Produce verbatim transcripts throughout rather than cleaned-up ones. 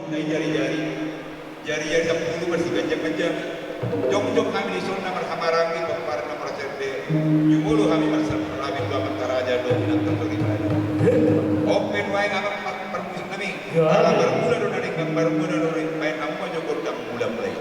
Jari-jari, jari-jari sampulu marsiganjang-ganjang. Jongjong hami dison na marhahamaranggi, pomparan na marasende. Jumolo hami marsilahi tu amanta raja dohot inanta soripada. Ope nuaeng amang parmusik nami. Ala marmula do na denggan, marmula do na denggan, baen hamu ma jo gondang mula-mula i.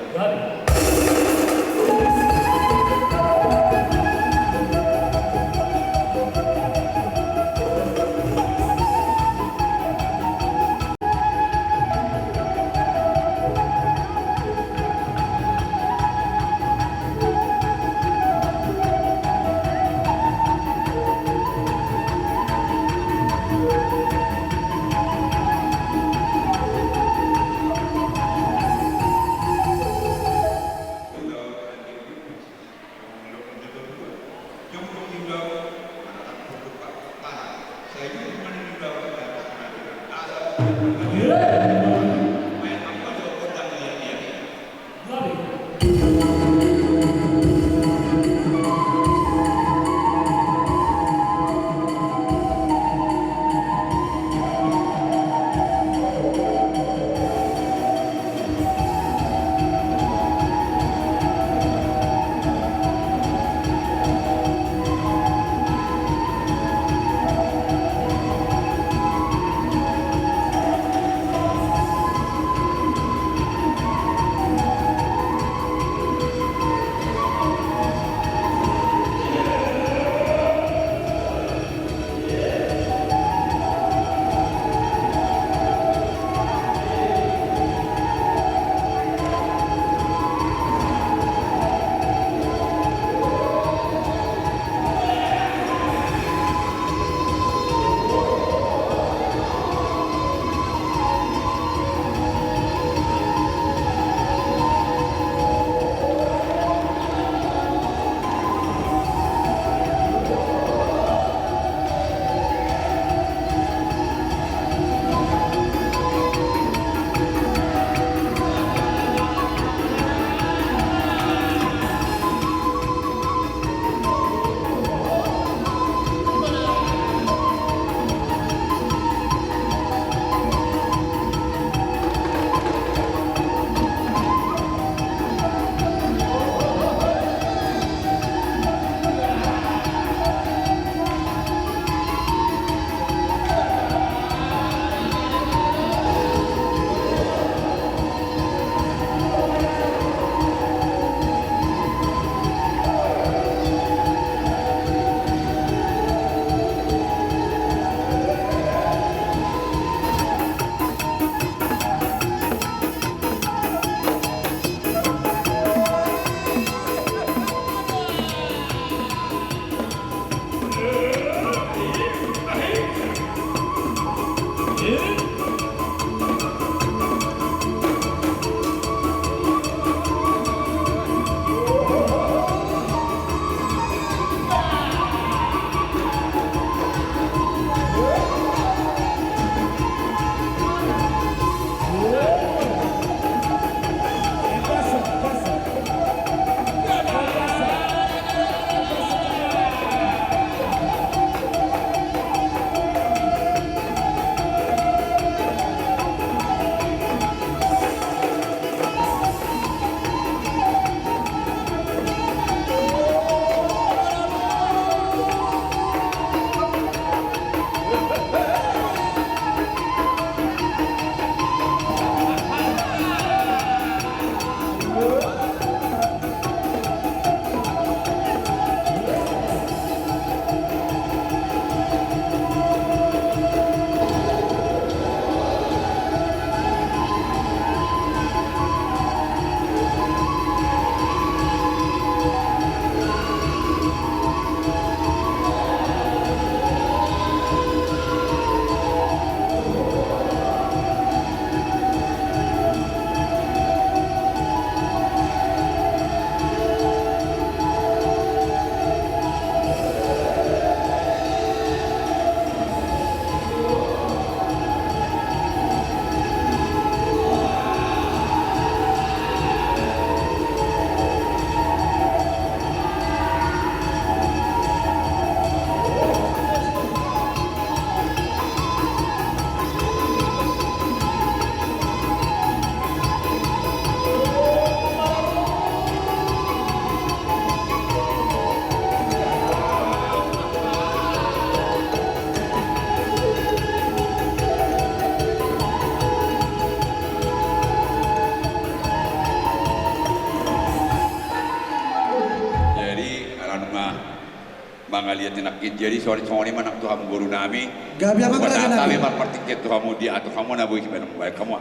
Mauliate nangkin. Jadi songon i ma nang tu hamu boru nami. Gabe amang raja nami. Hami marpartingkian tu hamu di atur hamu na boi sibaenon, baen hamu.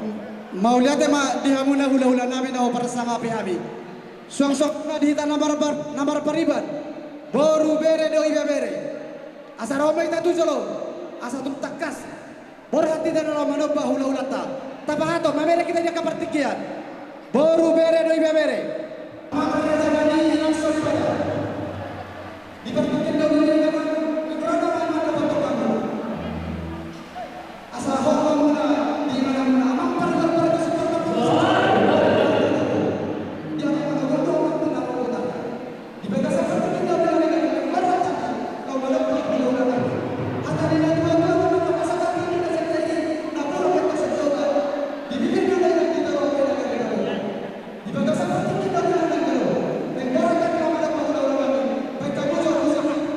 Mauliate ma di hamu na hulahula nami na huparsangapi hami. Suang songon i ma di hita na marpar-, na marpariban. Boru, bere dohot ibebere. Asa ro ma hita tu jolo. Asa tung tangkas borhat hita na laho manomba hulahulanta. Tapahathon, mamereng hita di angka partingkian. Boru, bere dohot ibebere. Amang raja nami, langsung saja. Di partingkian na uli ni amang, ikrono ma amang na boto amang. Asa hohom muna di mana muna amang parluar parluar. Di amang muna gondong amang tuna muna. Di bagasan partingkian na uli ni amang, amang raja nami, laho manomba hulahulanta. Hata ni na tua tua muna pasahat ni na senta i, na porlu hita senta. Di bibir ni na uli ni amang, di bagasan partingkian na uli ni amang, amang raja nami, laho manomba hulahulanta. Baik kamu jauh jauh.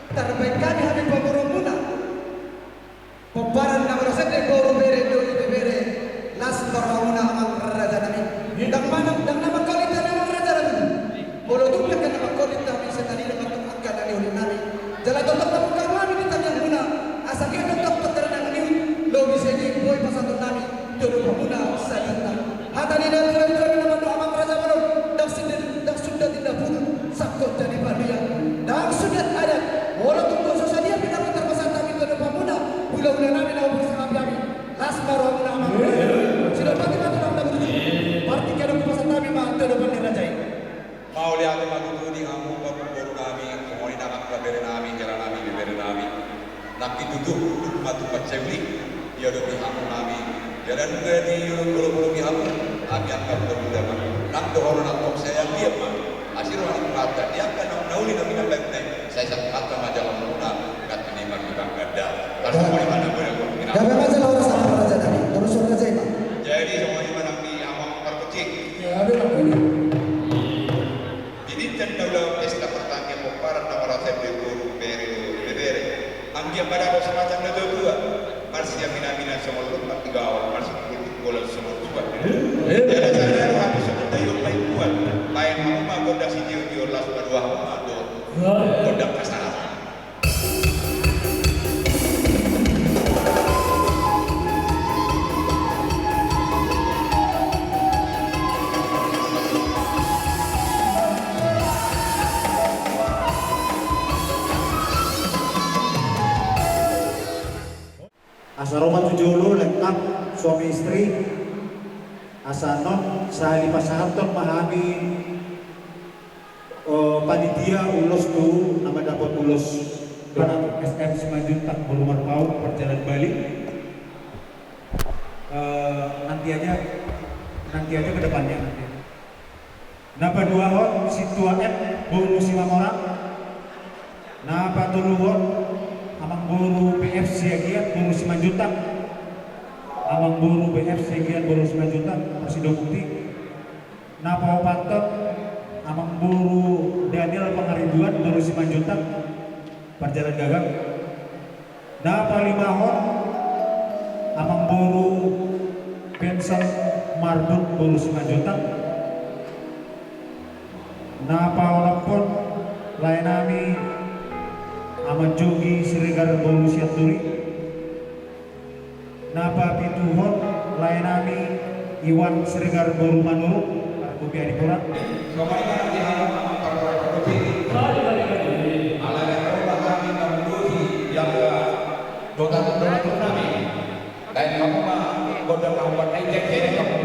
Tarbaen hami, hami pamoruonmuna. Pomparan na marasende boru, bere dohot ibebere, las ma rohamuna amang raja nami. Ndang manang, ndang na mangkalit hami amang raja nami. Molo tung pe angka na mangkalit hami, sian na nidok ma tong angka na niuli nami. Jala tongtong na mangkalit hami di tangiangmuna, asa ke tongtong pataranang ni lobi segi boi pasahaton nami tu adopanmuna saluhutna. Hata ni natuatua na mandok amang raja bolon, ndang sinda, ndang sundat indahan putu, sangkot jadi palia. Ndang sundat adat, molo tung so sadia pe na tarpasahat hami tu adopanmuna, hulahula nami na hupasahat hami. Las ma rohamuna amang. Sidapati ma tulang na burju. Partingkian on hupasahat hami ma tu adopan ni raja i. Mauliate ma tutu di hamu, boru nami, songon i nang angka bere nami, hela nami, bebere nami. Nangkin tutu, unduk ma tu pansai uli, diadopi hamu nami. Jala nunga diolopolopi hamu, hami angka hulahula ma. Nang dohonon antong sai anggiat ma. Asi roha ni Tuhanta, di angka naung na uli nami na baen nai, sai sangkanta ma jala muna, ganti ni marhutang ganda. Gabe ma jala horas amang raja nami, torus raja i ma. Jadi, songon i ma nang di amang parkucing. Gabe ma. Di bintang na ulaon pesta pertanian pomparan na marasende boru, bere dohot ibebere. Anggiat ma dapot sumacam na tuatua. Marsiaminaminan songon lompan di gaol, marsitunggoltunggolan songon suan. Jala sada do hami songon daion paimpuan. Baen hamu ma gondang sijolojolo, las ma rohamuna dohot gondang pasahaton. Asa ro ma tu jolo lengkap suami istri. Asa annon sahali pasahathon ma hami, eh, panitia ulos tu na mandapot ulos. Donat S M Simanjuntak boru Marpaung, parjolo balik. Eh, nanti aja, nanti aja ke depannya nanti. Na paduahon Sintua M boru Simamora. Na patoluhon amang boru P F Siagian boru Simanjuntak. Amang boru P F Siagian boru Simanjuntak, parsidobukti. Na paopathon amang boru Daniel Pangaribuan boru Simanjuntak, parjolo gabe. Na palimahon amang boru Benson Marbun boru Simanjuntak. Na paonomhon lae nami amang Jogi Siregar boru Sianturi. Na papituhon lae nami Iwan Siregar boru Manurung, Parbupi Adipura. Songon i ma nang di hamu amang parboru Parbupi. Alai ro ma hami manguduti di angka donat, donat nami. Baen hamu ma gondang na umpat na injek, baen hamu.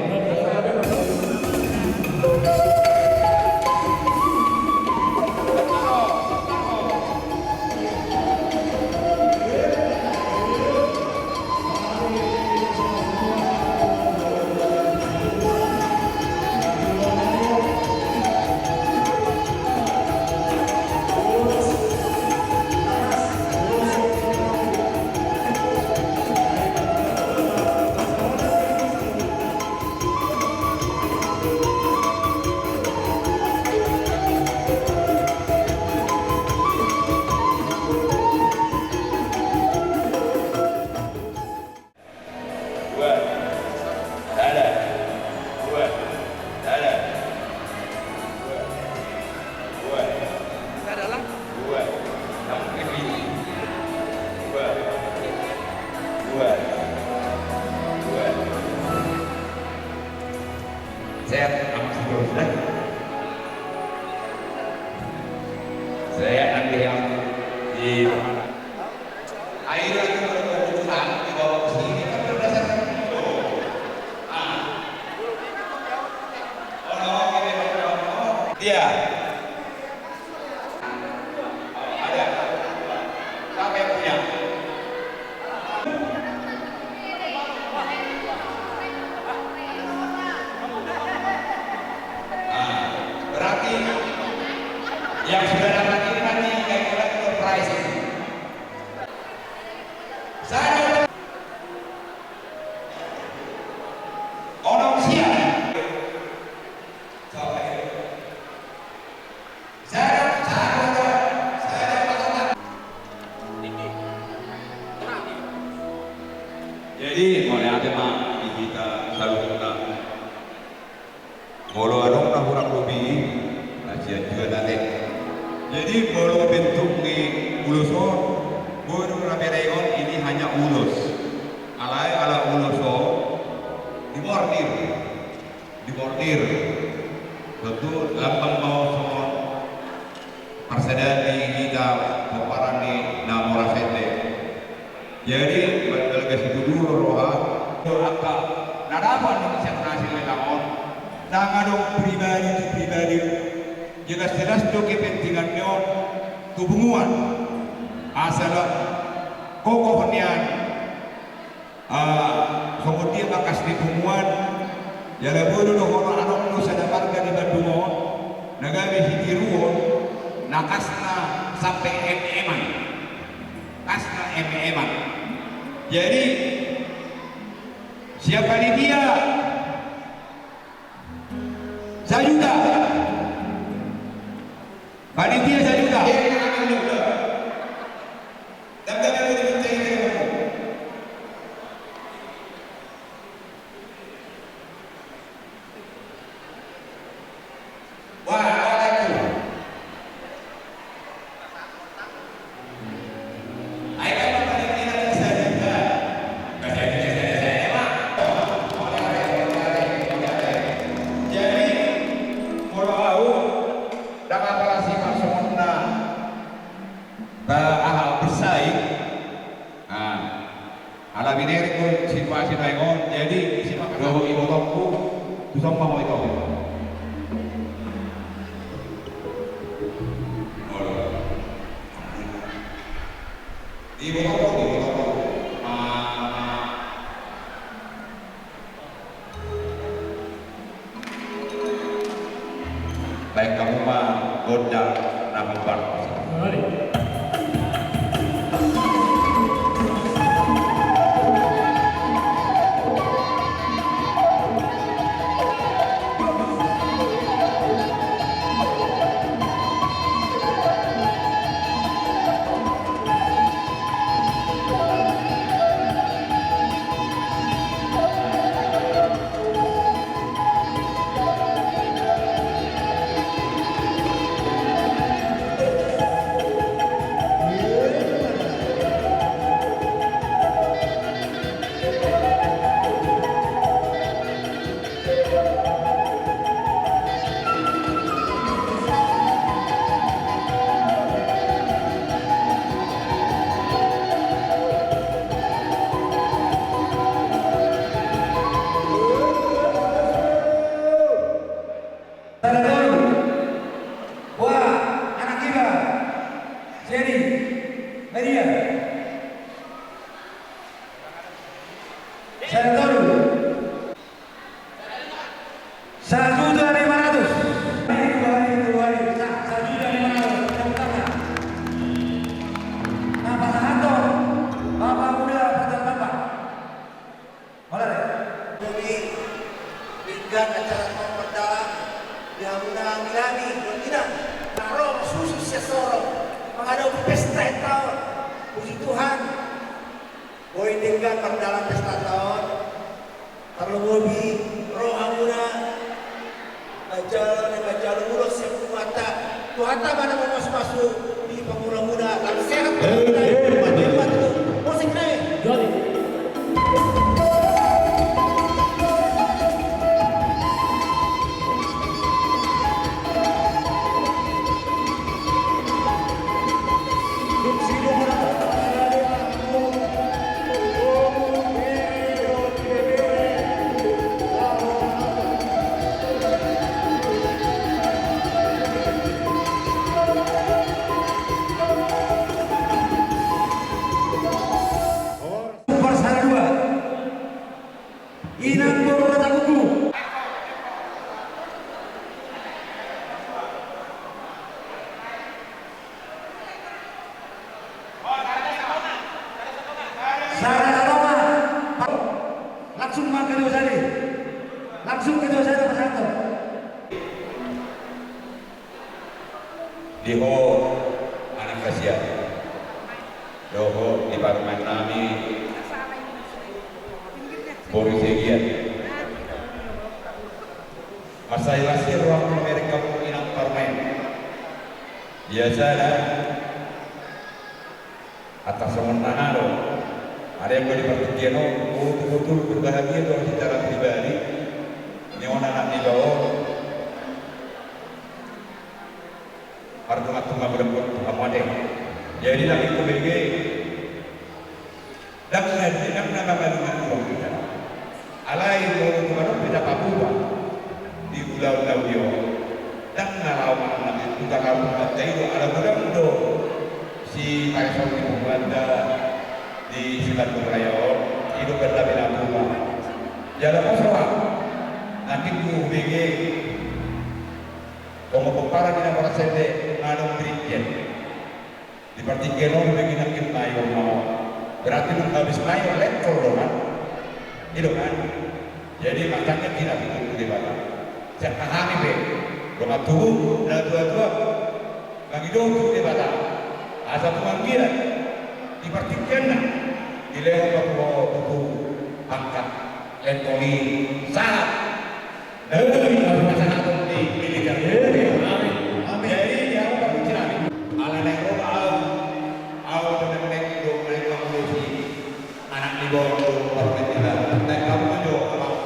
Sehat, amang sudah, sudah. Sehat nanti ya. Di Akhirnya itu kalau keputusan di bawah sini kan berdasarkan itu. Ah. Iya. Ada. Siapa yang punya? Ah, berarti yang sudah dapat ini nanti kayak surprise. Sada. Onom sia. Sada, sada, sada. Jadi, molo bentuk ni ulos on, boi do na bere on, ini hanya ulos. Alai ala ulos on, dibordir. Dibordir. Tontu lambang ma on songon parsadaan ni hita pomparan ni na mora sende. Jadi, balga situtu do roha, angka na dapat di sian hasil lelang on, ndang adong pribadi tu pribadi. Jelas-jelas do kepentingan ni on tu punguan. Asa do kokoh nian, ah, songon dia bakas ni punguan, jala boi do dohonon adong do sada marga di Bandung on, na gabe sitiruon, na kasna sampe em-eman. Kasna em-eman. Jadi, siap panitia, sajuta. Panitia sajuta. Jadi, molo au, ndang apala si maksudna, ba, aha, bersaing. Ah. Ala binerek do situasi na ingon, jadi isi ma dohot ibotongku, tu son ma ho ito. Ibotongku, ibotongku. Ah. Baen hamu ma gondang na hombar. Sada toru. Boa, anak iba. Seri. Maria. Sada toru. Sajuta lima ratus. Sa-, sajuta lima ratus. Yang pertama. Nah, pasahathon. Bapak Muda, pasahathon, Pak. Holan. Kami denggan acara on mardalan di hamuna hami-hami dohot inang na ro masusu sian sorong mangadopi pesta entaon. Puji Tuhan, boi denggan mardalan pesta entaon. Tarlumobi ro hamuna manjalo, manjalo ulos sian Tuhanta. Tuhanta ma na mamasumasu di pangulamuna, lam sehat. Eh, eh, mantap. Musik nai. Jali. Nomor sada dua. Inang Bornata Kuku. Sada tonga. Langsung ma ketua sali. Langsung ketua sali pasahathon. Di ho anak hasian. Dohot di parumaen nami boru Siagian. Mansai las i rohangku mamereng hamu inang parumaen. Biasana, atas songon na halo, ada yang di partingkian on, oh, betul-betul berbahagia tu au secara pribadi, ni on anak ni baon, pardongan tu ma godang tu hamu ate. Jadi lagi kubege, Ndang na, ndang na mangalungan uang hita. Alai molo tung adong pe na pamuba di ulaon na uli on, ndang na laho mangalungan uang hita, laho mangalungan uang hita, ala godang do si pareso ni punguanta di Sibandung Raya on, i do kan na pamuba. Jala poso au, nangkin hubege, songon pomparan ni na marasende, manang berikian. Di partingkian on hubege nangkin mayor ma on. Berarti dung habis mayor, letkol do kan? I do kan? Jadi, makanya kita bersyukur tu Debata. Sian hami pe, dongan tubu, natuatua, mangido tu Debata. Asa tung anggiat di partingkianna dilehon ma tubu pangkat, letkol i, sahat. Amin. Amin. Amin. Jadi, ya, Pak Bujang. Ala naeng ro ma au, au tu nang naeng do, naeng mangurusi anak ni baon do, parmen ni baon. Naeng au ma jo, Abang.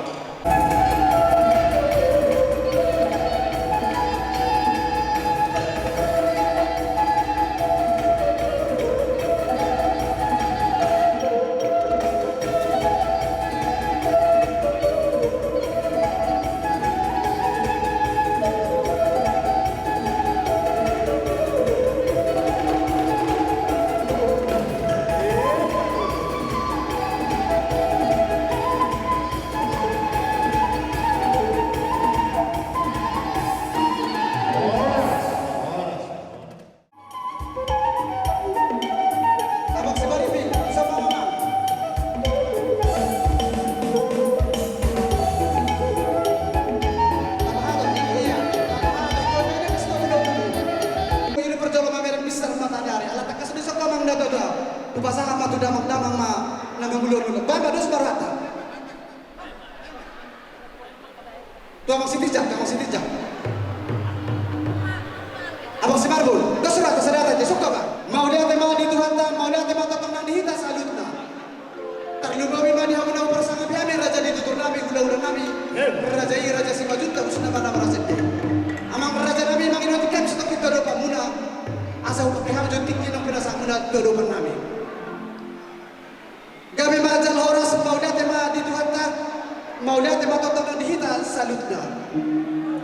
Abang Sibaripin, bisa mau, Bang? Apa ada? Iya. Apa ada? Kau ini mesti tahu dulu. Ini perjolo mamereng bisa mata dari. Ala tangkas di soko, Bang, dah, dah, dah. Kupasahat ma tu damang-damang ma, na mangulon-ulon. Bang, bagus barata. Tu Amang Sitinjak, tu Amang Sitinjak. Amang Simarbul, dos roha tu sadari on, sungkun ma. Mauliate ma di Tuhanta, mauliate ma tongtong nang di hita saluhutna. Tarlumobi ma di hamu na huparsangapi hami, raja ni tutur nami, hula-hula nami. Raja i, raja Simanjuntak, khususna ma na marasende. Amang raja nami, mangido tingki hami sitongkin tu adopan muna. Asa hupasahat jo tingki nang pinasahat muna tu adopan nami. Gabe ma jala horas, mauliate ma di Tuhanta, mauliate ma tongtong di hita saluhutna.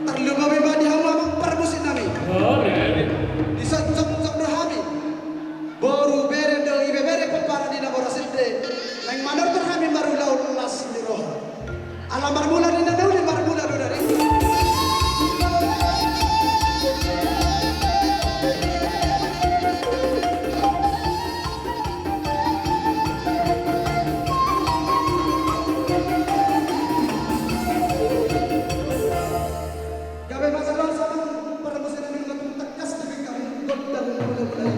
Tarlumobi ma di hamu amang parmusik nami. Dison jongjong do hami. Boru, bere dohot ibebere pomparan ni na marasende. Naeng manortor hami marulaon las ni roha. Ala marmula ninna na uli, marmula do na ringkot. Gabe ma jala horas amang parmusik nami, nunga tung tangkas di bengkam gondang mula-mula i.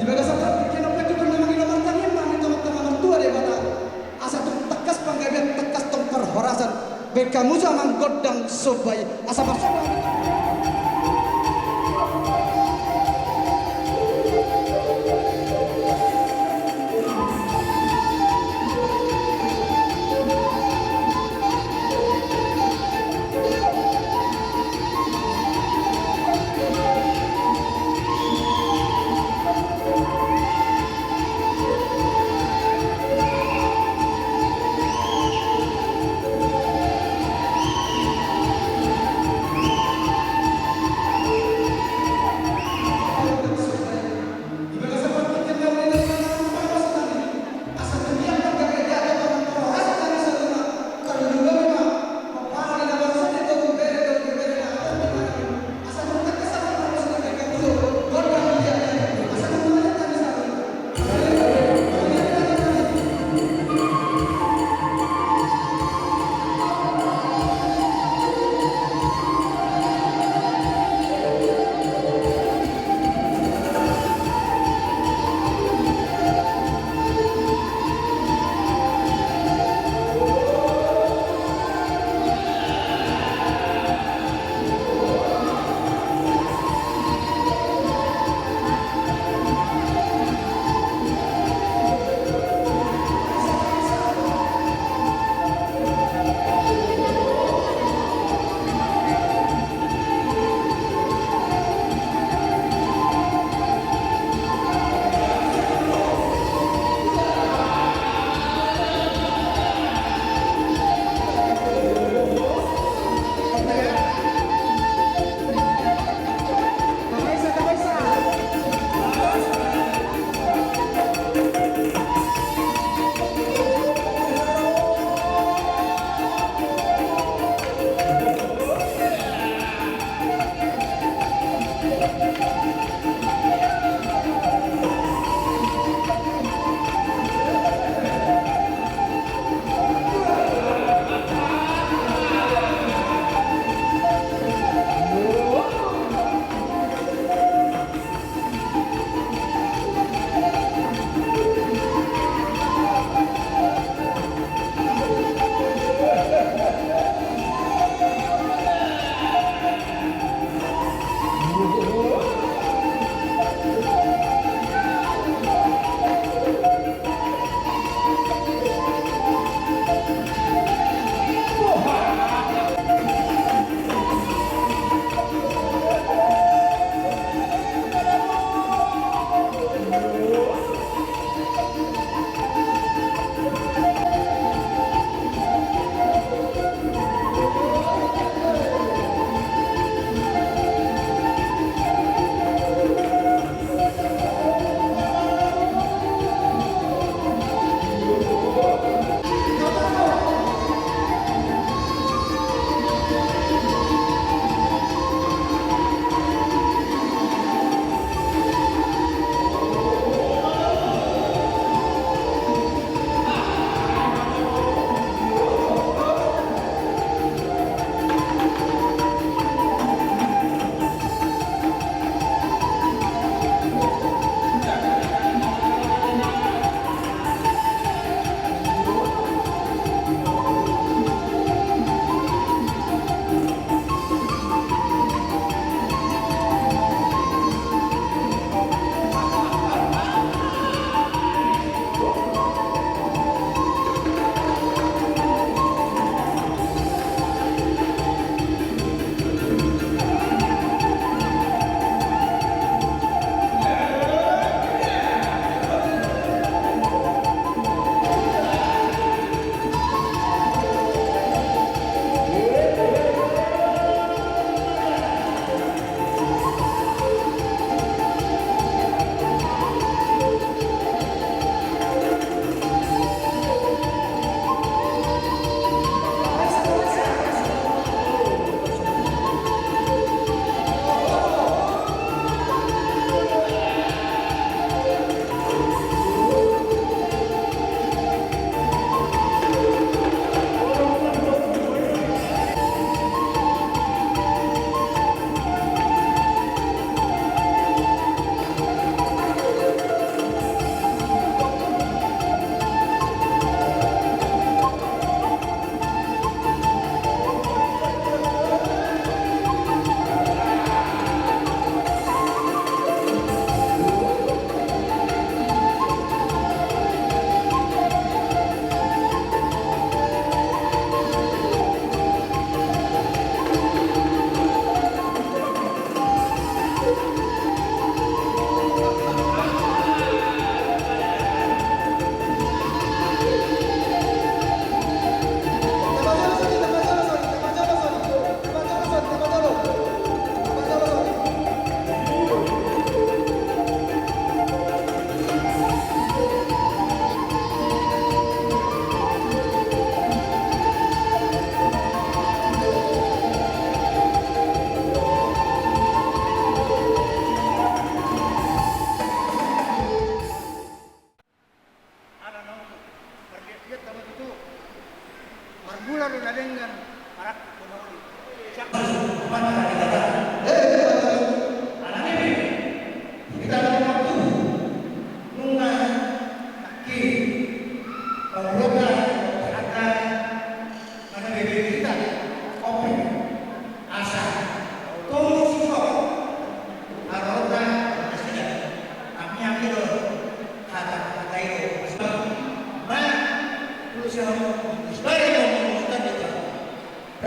Di bagasan partingkian on pe tutu na mangido martangiang ma hami tu Amanta na martua Debata. Asa tung tangkas panggabean, tangkas tong parhorasan. Baen hamu jo amang gondang somba i. Asa marsomba.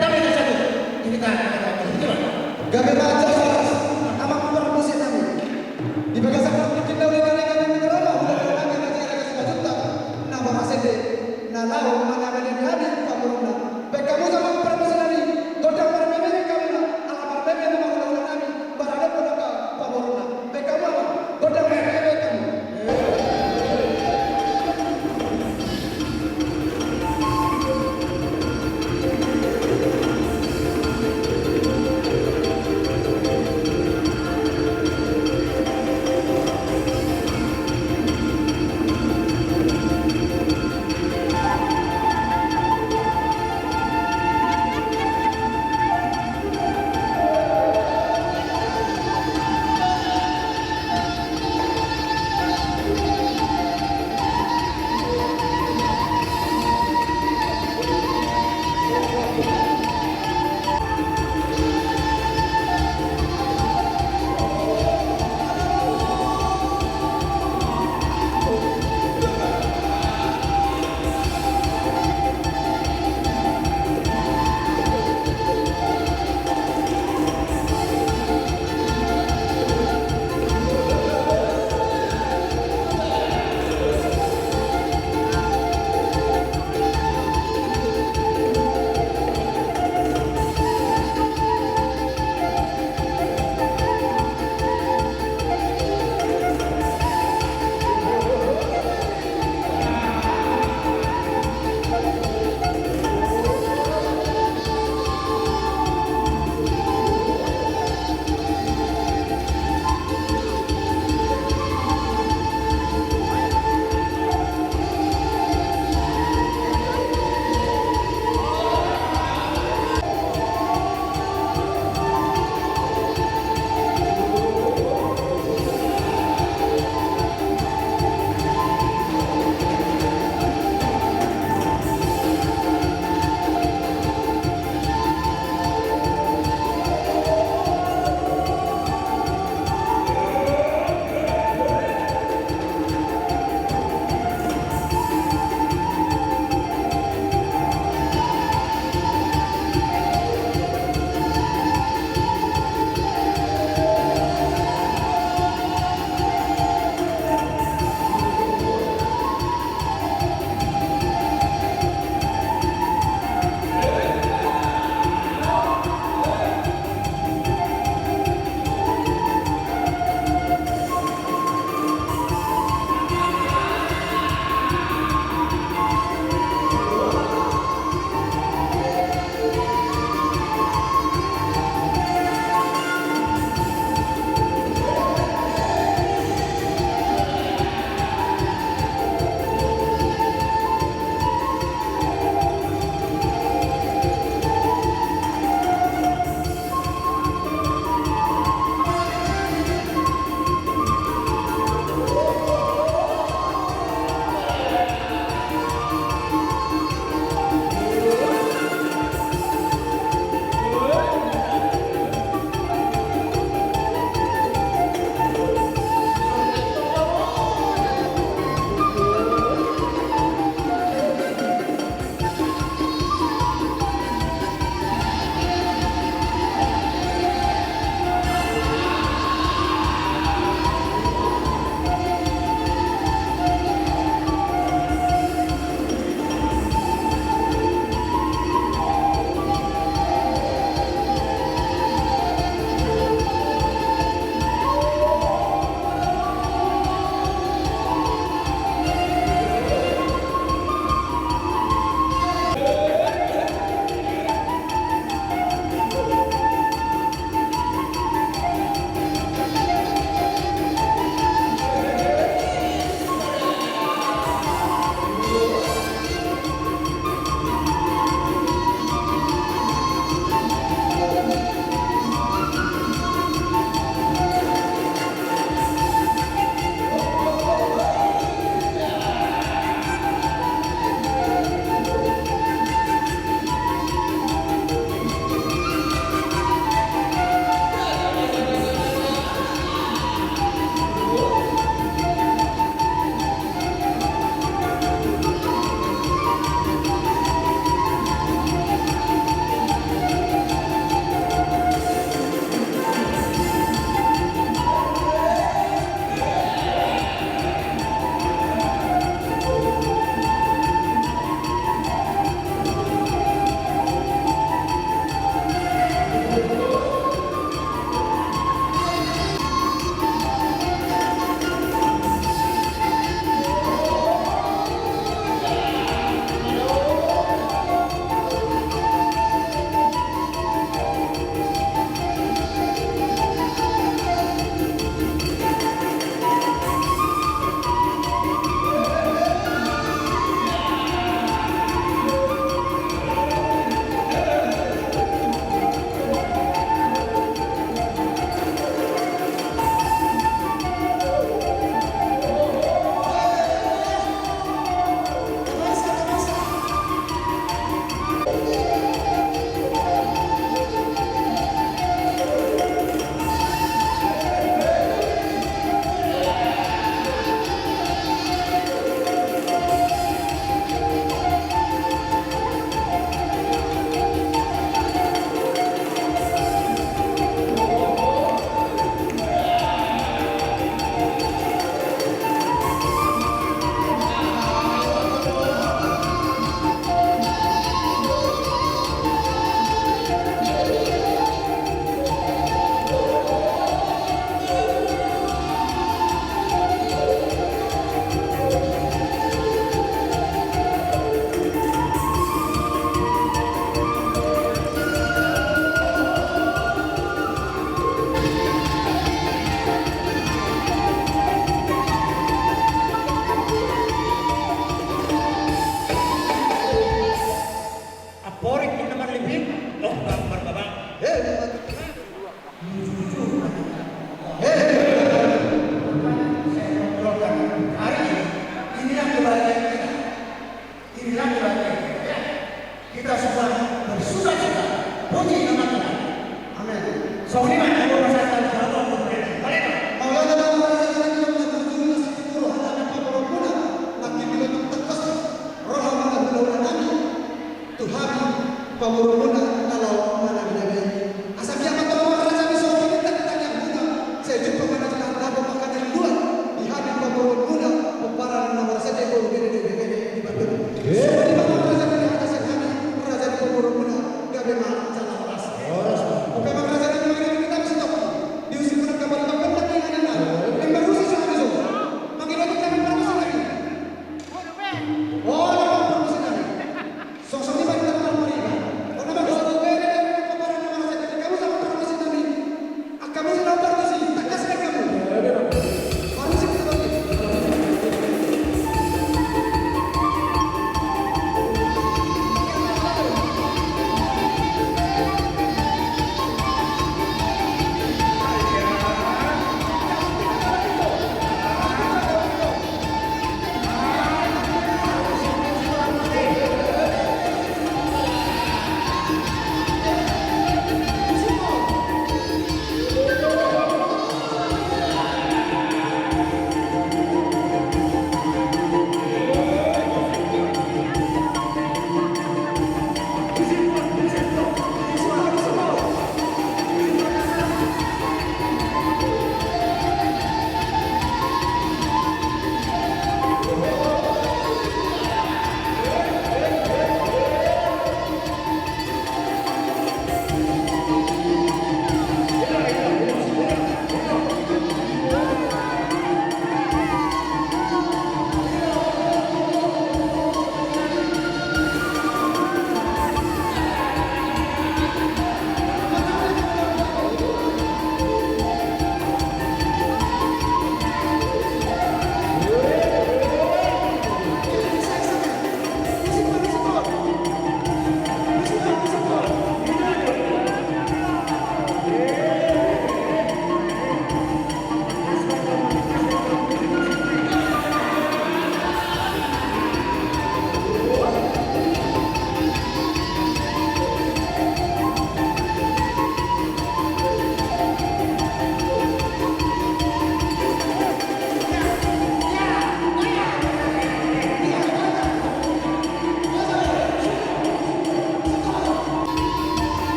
Damai tu